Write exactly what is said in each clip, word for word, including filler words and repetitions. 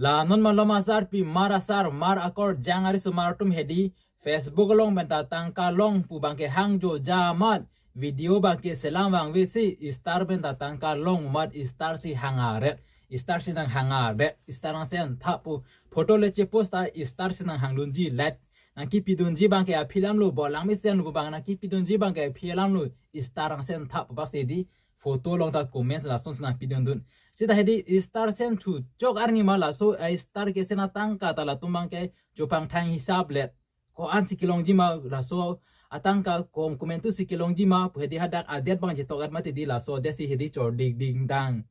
La non malom asarpi mar asar mar akorjang arisomar atum hedi Facebook along pen ta tangka long pu abangke hangjo jamat, video abangke selam vangvesi star pen ta tangka long mat, star si hang aret, star si nang hang aret, star nang sen thap pu photo le chepost ta star si nang hang lunji, like nang kipidunji abangke aphi alam lo, bolang mesen lo pu abang nang kipidunji abangke aphi alam lo, star nang sen thap pu bak si hedi photo along ta comments lason si nang pidundun. Sita hedi star sen thu chok arni ma laso a star kesen atangka ta latum abangke chopangthang hisap let, ko-an si kelongji ma laso atangka, kom komantu si kelongji ma pu hedi hadak adet abang chetok at mati di laso adet si hedi chor dik ding dang.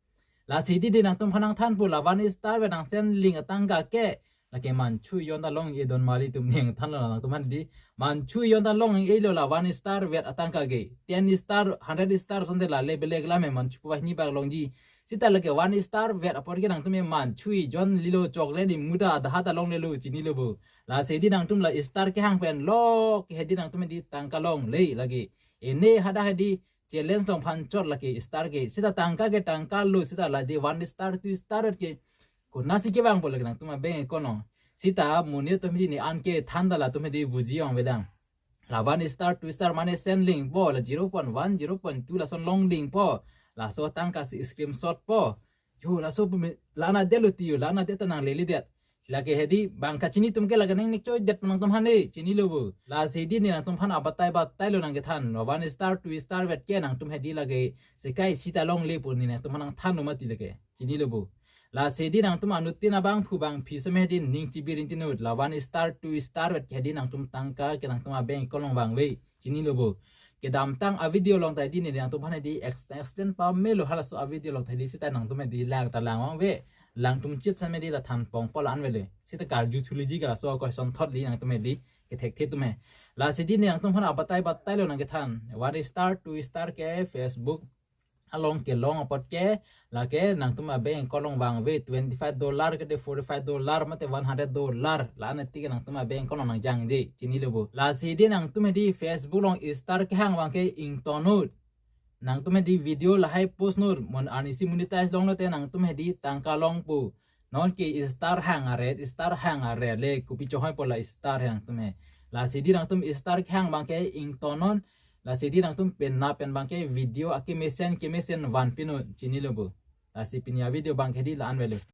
Lasi hedi di nangtum aphan nangthan pu la one star vet nang sen link atangka ke lake manchu jon ta long-e don mali tum nangthan lo, nangtum aphan di manchu jon ta long-e lo la one star vet atangka ke. Ten star, hundred star sonte la le belek la me manchu pu hini bak longji. Sita lake one star vet apor ke nangtum e manchu jon lilo chokle di muda adha ta longle lo, chini lo bo. Lasi hedi nangtum la star kehang pen lo ke hedi nangtum hedi tangka longle lake. Ene hadak hedi challenge along aphan chot lake star ke. Sita tangka ke tangka lo, sita la di one star, two star ke. Konasi kevang po lake nangtum abeng account along. Sita monit atum hedi ne an kethan ta latum hedi buji ongvelang. La one star, two star mane sen link po, la zero point one, zero point two lason long link po. Laso tangka si screenshot po. Yo, laso pumi, la-an adet lo ti yo, la-an adet ta nang lele det. Lake hedi abang kachini atum ke lake nang nik choi det nangtum aphan le, chini lo bo. Lasi hedi ne nangtum aphan abatai batai lo nang kethan. One star, two star vet ke nangtum hedi lake sekai sita longle pu ne nangtum aphan nangthan lo mati lake, chini lo bo. Lasi hedi nangtum anuttin abangphu bangphi seme hedi ning chibirin tinut, la one star, two star vet ke hedi nangtum tangka ke nangtum abeng account along vangve, chini lo bo. Kedamtang a video along ta hedi ne nangtum aphan hedi ex-, explain pamelo, halaso a video along ta hedi sita nangtum hedi lang ta lang vangve, langtum chit seme hedi ta than pong po la-an vele. Sita karju thuloji ke laso question thot li nangtum hedi kethekthe atum he. Lasi hedi ne nangtum aphan abatai batai lo nang kethan. One star, two star ke Facebook along kelong apot ke lake nangtum abeng account along vangve, twenty five dollar ke de forty five dollar mate one hundred dollar, la-an ati ke nangtum abeng account along nangjangje, chini lo bo. Lasi hedi nangtum hedi Facebook along star kehang abangke ingtonut. Nangtum hedi video lahai post nur, mon arnisi monetize longlo te nangtum hedi tangka long pu. Non ke star hang aret, star hang aret le kopi chohoi po la star hang nangtum he. Lasi hedi nangtum star kehang abangke ingtonnon. Lasi hedi nangtum penap pen abangke video akemesen kemesen vanpinut, chini lo bo. Lasi pini a video abangke hedi la-an vele.